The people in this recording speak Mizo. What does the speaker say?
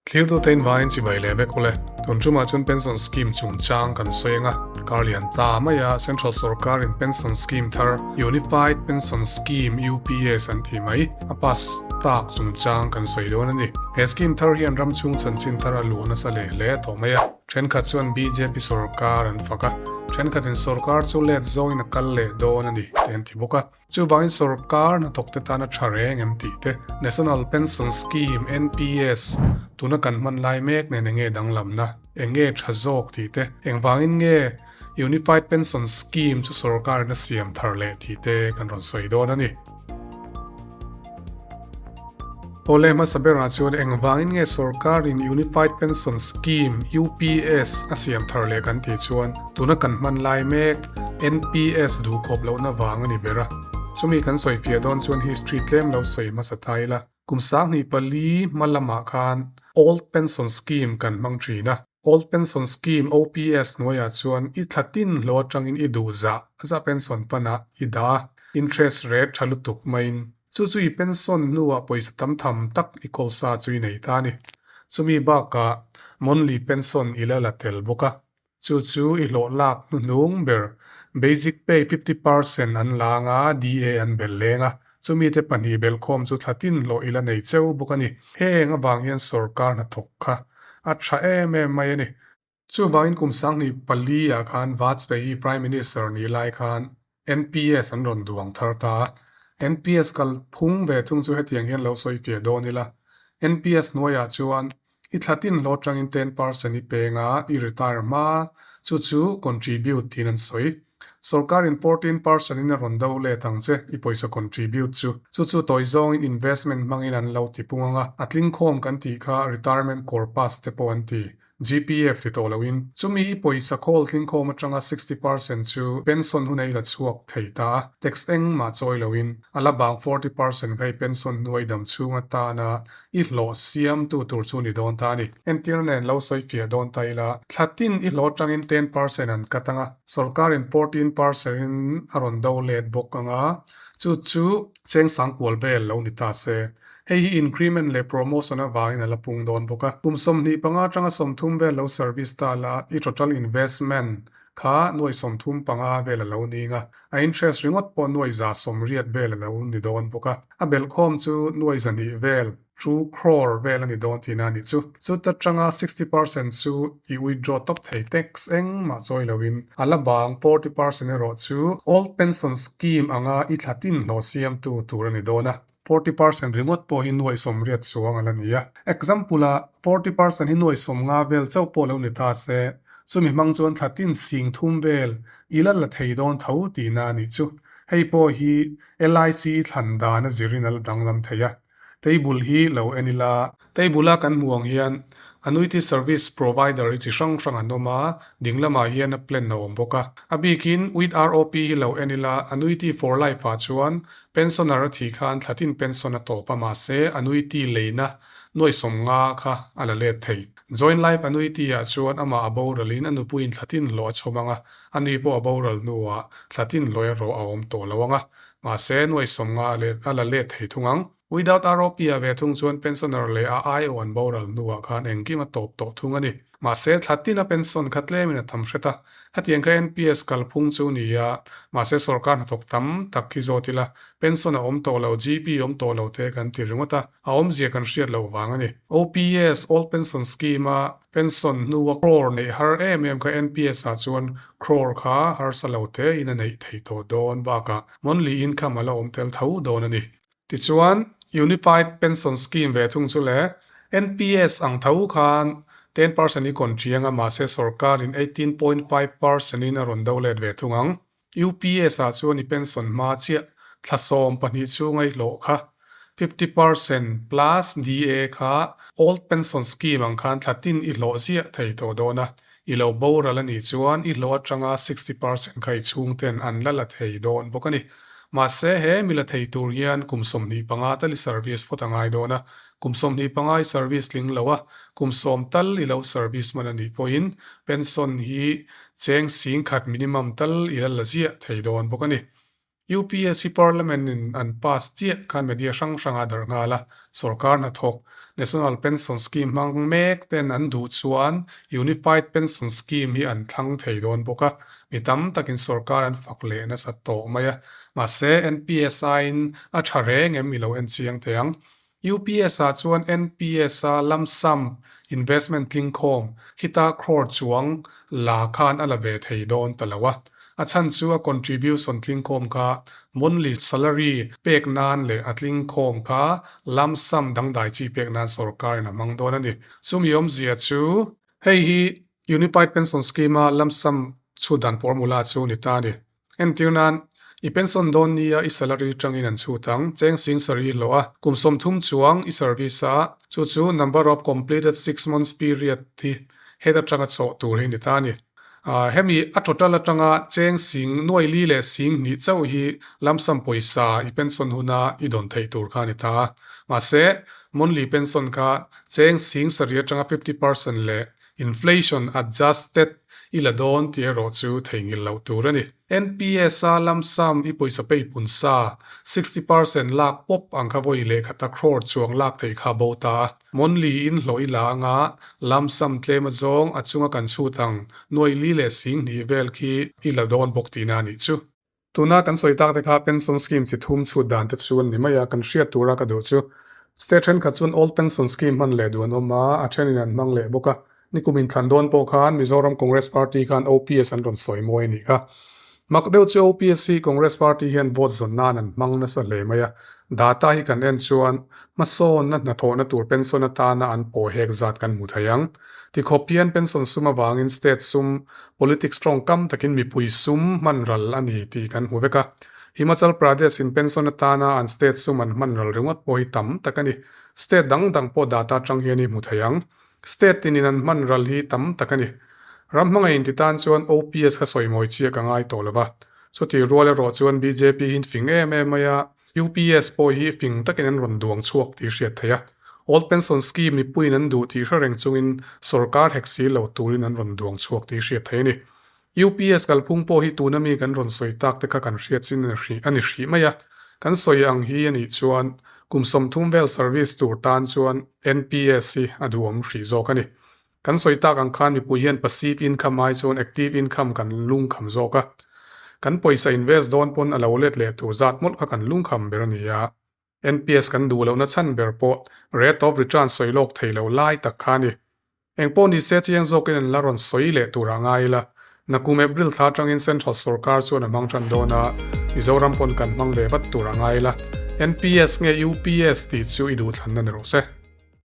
Thlirtute in vangin chibai leh vek ule. Tun tumah chuan Pension Scheme chungchang kan sawi anga kar lian ta mai a, Central Sorkar in Pension Scheme thar Unified Pension Scheme, UPS, an tih mai a pass tak chungchang kan sawi dawn a ni. He scheme thar hian ram chhung chanchin thar a luh nasa leh hle tawh mai a. Thenkhat chuan bjp sorkar an fak a, thenkhatin sorkar chu let zawngin a kal leh dawn a ni tih an ti bawk a. Chuvangin sorkar hnathawkte tana tha reng em tih te, National Pension Scheme, NPS, tuna kan hman lai mek nen enge danglamna, enge tha zawk tih te, engvangin nge Unified Pension Scheme chu sorkarin a siam thar leh tih te kan rawn sawi dawn a ni. Awle hmasa berah chuan engvangin nge sorkarin Unified Pension Scheme, UPS, a siam thar leh kan tih chuan tuna kan hman lai mek NPS duhkhawp lohna vang a ni ber a. Chumi kan sawi fiah dawn chuan history tlem lo sawi hmasa ta ila. Kum 2004 hma lamah khan Old Pension Scheme kan hmang thin a. Old Pension Scheme, OPS, hnuaiah chuan i thla tin hlawh atangin i duh zah zah pension panah i dah a, interest rate tha lutuk maiin chu chu i pension hnuah pawisa tam tham tak i kawl sa chu i nei ta a ni. Chumi bakah monthly pension i la la tel bawk a, chu chu i hlawh lak hnuhnung ber basic pay 50% an la anga DA an bel leng a, chumite pahnih belhkhawm chu thla tin hlawh i la nei cheu bawk a ni. Heng avang hian sorkar hnathawk kha a tha em em mai a ni. Chuvangin kum 2004 ah khan Vajpayee Prime Minister nih lai khan NPS an rawn duang thar ta a. NPS kal phung ve thung chu hetiang hian lo sawi fiah dawn ila. NPS hnuaiah chuan i thla tin hlawh atangin 10% i peng a, i retire hma chu chu contribute tiin an sawi. Sorkarin 14% in a rawn do let ang che i pawisa contribute chu. Chu chu tawi zawngin investment hmangin an lo ti pung ang a, a tlingkhawm kan tih kha retirement corpus te pawh an ti. GPF ti tawh loin chumi i pawisa khawl tlingkhawm atanga 60% chu pension hun ei la chhuak thei ta a, tax engmah chawi loin a la bang 40% kha i pension hnuai dam chhung atana i hlawh siamtu tur chu ni dawn ta a ni. Entir nen lo sawi fiah dawn ta ila, thla tin i hlawh atangin 10% an cut anga, sorkarin 14% in a rawn do let bawk anga, chu chu cheng sangkual vel lo ni ta se. Hei hi increment leh promotion avangin a la pung dawn bawk a. Kum 25 atanga 30 vel lo service ta la, i total investment kha nuai 35 vel a lo ning a, a interest ringawt pawh nuai 180 vel a lo ni dawn bawk a. A belhkhawm chu nuai 200 vel, two crore vel a ni dawn tihna a nih chu. Chuta tanga 60% chu i withdraw tawp thei tax engmah chawi loin a la bang 40% erawh chu old pension scheme anga i thla tin hlawh siamtu tur a ni dawn a. 40% ringawt pawh hi nuaih 80 chuang a la ni a. Example ah 40% hi nuaih 50 vel chauh pawh lo ni ta se, chumi hmang chuan thla tin sing thum vel i la la thei dawn tho tihna a nih chu. Hei pawh hi LIC thlan dan a zirin a la danglam thei a. Table hi lo en ila. Table a kan hmuh ang hian Annuity Service Provider hi chi hrang hrang an awm a, ding lamah hian a plan a awm bawk a. A bikin with ROP hi lo en ila, Annuity for Life ah chuan Pensioner a thih khan thlatin pension a tawp a mahse annuity leina nuai 50 kha a la let thei. Joint Life Annuity ah chuan amah a boralin a nupuiin thlatin hlawh a chhawm ang a, a ni pawh a boral hnuah thlatin hlawh erawh a awm tawh lo ang a, mahse nuai 50 a la let thei thung ang. Without ROP ah ve thung chuan pensioner leh a aiawh an boral hnuah khan engkim a tawp tawh thung a ni. Mahse, thla tin a pension kha tlemin a tam hret a, hetiang kha NPS kalphung chu ni a, mahse sorkar hnathawk tam tak hi zawt ila, pension a awm tawh lo, GP awm tawh lo te kan ti ringawt a, a awmzia kan hriat loh vang a ni. OPS, Old Pension Scheme, a pension hnua crore neih har em em kha NPS ah chuan crore kha harsa lo te in a neih theih tawh dawn bakah monthly income a la awm tel tho dawn a ni. Tichuan, Unified Pension Scheme ve thung chu le, NPS ang tho khan 10% i kawn chiang a, mahse sorkarin 18.5% in a rawn do let ve thung ang. UPS ah chuan i pension hma chiah thla 12 chhunga i hlawh kha 50% plus DA kha Old Pension Scheme ang khan thla tin i hlawh ziah thei tawh dawn a, i lo boral a nih chuan i hlawh atanga 60% kha i chhungten an la la thei dawn bawk a ni. Mahse, he mi la thei tur hian kum 25 tal i service phawt a ngai dawn a, kum 25 i service tling lo a, kum 10 tal i lo service man a nih pawhin pension hi cheng 10,000 minimum tal i la la ziah thei dawn bawk a ni. UPS hi Parliament in an pass chiah khan media hrang hrangah a darh nghal a, sorkar hnathawk National Pension Scheme hmang mek ten an duh chuan Unified Pension Scheme hi an thlang thei dawn bawk a, mi tam takin sorkar an fak leh nasa tawh mai a, mahse NPS aiin a tha reng em i lo en chiang thei ang. UPS ah chuan NPS a lump sum investment tlingkhawm khita crore chuang la khan a la ve thei dawn ta lo a. A chhan chu a contribution tlingkhawm kha monthly salary pek nan leh a tlingkhawm kha lump sum dangdai chi pek nan sorkar in a hmang dawn a ni. Chumi awmzia chu hei hi Unified Pension Scheme a lump sum chhut dan formula chu ni ta a ni. Entir nan, i pension dawn nia i salary tangin an chhut ang, cheng sing sarih hlawh a, kum 30 chuang i service a, chu chu number of completed 6 months period hi head atanga chawh tur hi ni ta a ni. Hemi a total atanga cheng sing nuai li leh sing hnih chauh hi lump sum pawisa i pension huna i dawn theih tur kha a ni ta a. Mahse, monthly pension kha cheng sing sarih atanga 50% leh Inflation adjusted i la dawn tih erawh chu theihnghilh loh tur a ni. NPS a lump sum i pawisa pei pun sa, 60% lak pawp ang kha vawi leh khata crore chuang lak theih kha bo ta a. Monthly in hlawh i la anga lump sum tlem a zawng a chunga kan chhut ang nuai li leh sing hnih vel khi i la dawn bawk tihna a nih chu. Tuna kan sawi tak te kha pension scheme chi thum chhut dan te chu an ni mai a, kan hriat tura ka duh chu. State thenkhat chuan old pension scheme hman leh duh an awm a, a thenin an hmang leh bawk a. Nikum inthlan dawn pawh khan Mizoram Congress Party khan OPS an rawn sawi mawi a nih kha. Mak deuh chu OPS hi Congress Party hian vote zawn nan an hmang nasa hle mai a, data hi kan en chuan hmasawnna hnathawhna tur pension atana an pawh hek zat kan hmu thei ang. Tikhawp hian pension sum avangin state sum Politics tawngkam takin mipui sum hman ral a ni tih kan hmu vek a. Himachal Pradesh in pension atana an state sum an hman ral ringawt pawh hi tam tak a ni. State dang dang pawh data atang hian i hmu thei ang. State tinin an hman ral hi tam tak a ni. Ram hmangaih inti tan chuan OPS kha sawi mawi chiah ka ngai tawh lo va. Chutih rual erawh chuan bjp hi fing em em mai a, UPS pawh hi fing takin an rawn duang chhuak tih hriat theih a. Old Pension Scheme mipuiin an duh tih hre reng chungin sorkar hek si lo turin an rawn duang chhuak tih hriat theih a ni. UPS kalphung pawh hi tuna mi kan rawn sawi tak te kha kan hriat chin a ni hrih mai a. Kan sawi ang hi a nih chuan kum 30 vel service tur tan chuan NPS hi a duhawm hrih zawk a ni. Kan sawi tak ang khan mipui hian passive income ai chuan active income kan lungkham zawk a. Kan pawisa invest dawn pawn a lo let leh tur zat mawlh kha kan lungkham ber a ni a. NPS kan duh lohna chhan ber pawh rate of return sawi lawk thei lo lai tak kha a ni. Eng pawh ni se chiang zawkin an la rawn sawi leh tur ah ngai ila. Nakum April thla atangin Central Sorkar chuan a hmang tan dawn a, Mizoram pawn kan hmang ve vat tur ah ngai ila. NPS nge UPS tih chu i duhthlanna ni rawh se.